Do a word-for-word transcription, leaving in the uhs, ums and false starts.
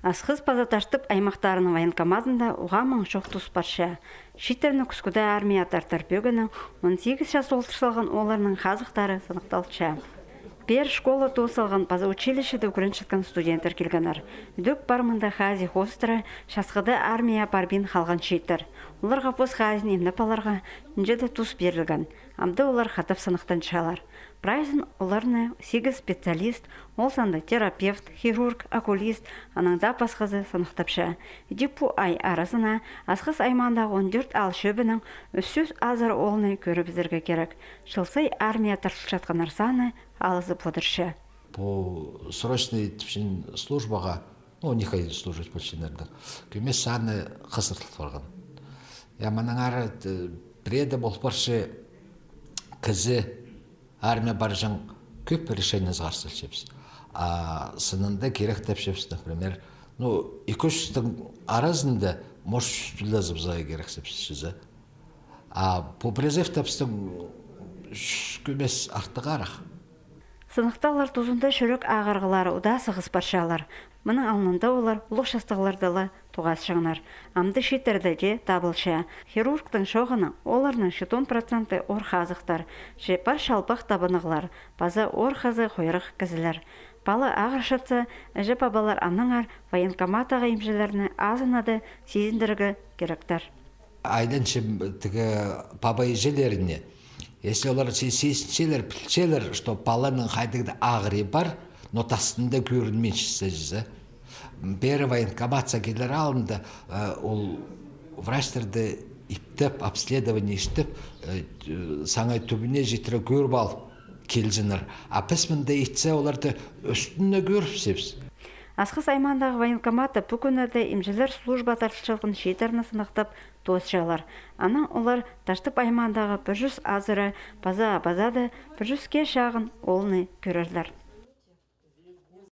Асхыс паза Таштып аймахтарының военкоматында уғаа муң чох тус парча. Чииттерні Кӱскӱде армияа тартар пӧгіннең он сигіс час оолтыр салған оолларның хазыхтары сыныхталча. Пеер школа тоос салған паза училищеде ӱгренчеткен студенттер килгеннер. Ідӧк пар мында хазии хоостыра, часхыда армияа парбин халған чииттер. Оларға пос хазиин имнеп аларға нинҷе-де тус пирілген. Амды олар хатап сыныхтанчалар. Прайзын оларны сигіс специалист, ол санда терапевт, хирург, окулист, анаң даа пасхазы сыныхтапча. Іди пу ай аразына Асхыс аймаандағы он тӧрт аал чӧбінің ӱс чӱс азыра оолны кӧрібізерге кирек. Чыл сай армияа тартылчатханнар саны алызып одырча. Пу срочный тіпчең службаға, ну, ниһай служить полчаңнарның кӧмес саны хызырыл парған. Я, мынаңар, э, пірееде пол парча, кізі армияа парҷаң, кӧп решение сығар салчабыс. А сынында кирек тіпчебіс, например, ну, ікі чӱстің аразында, может, чӱс тӱле азыбызарға кирек тіпчебіс. А пу призыв тіпчең чӱс кӧмес артығарах. Сыныхтаалар тузында чӱрек ағырығлары удаа сығыс парчалар. Мының алнында олар улуғ частығларда ла тоғасчаңнар. Амды чииттерде дее табылча. Хирургтың чооғынаң, оларның читон проценті ор хазыхтар, че пар чалбах табынығлар паза ор хазы хойрах кізілер. Пала ағырчатса, іҷе-пабалар аннаңар военкоматтағы имҷілерні азынада сизіндірерге киректер. Айланчам тігі паба-іҷелеріне. Если олар си-, сизінчелер, пілчелер, что паланың хайдағ-да ағырии пар, но тастында кӧрінминче чізе. Пеер военкоматсар килер алнында, э, ол врачтарды иптеп, обследование иштеп, э, саңай тӱбіне читіре кӧріп ал килҷеңнер. А піс мында итсе, оларды ӱстӱнде кӧрібіспеебіс. Асхыс аймаандағы военкоматта пу кӱннерде имҷілер службаа тартылчатхан чииттерні сыныхтап тоосчалар. Анаң олар Таштып аймаандағы пір чӱс азыра паза абазада пір чӱске чағын оолны кӧрерлер.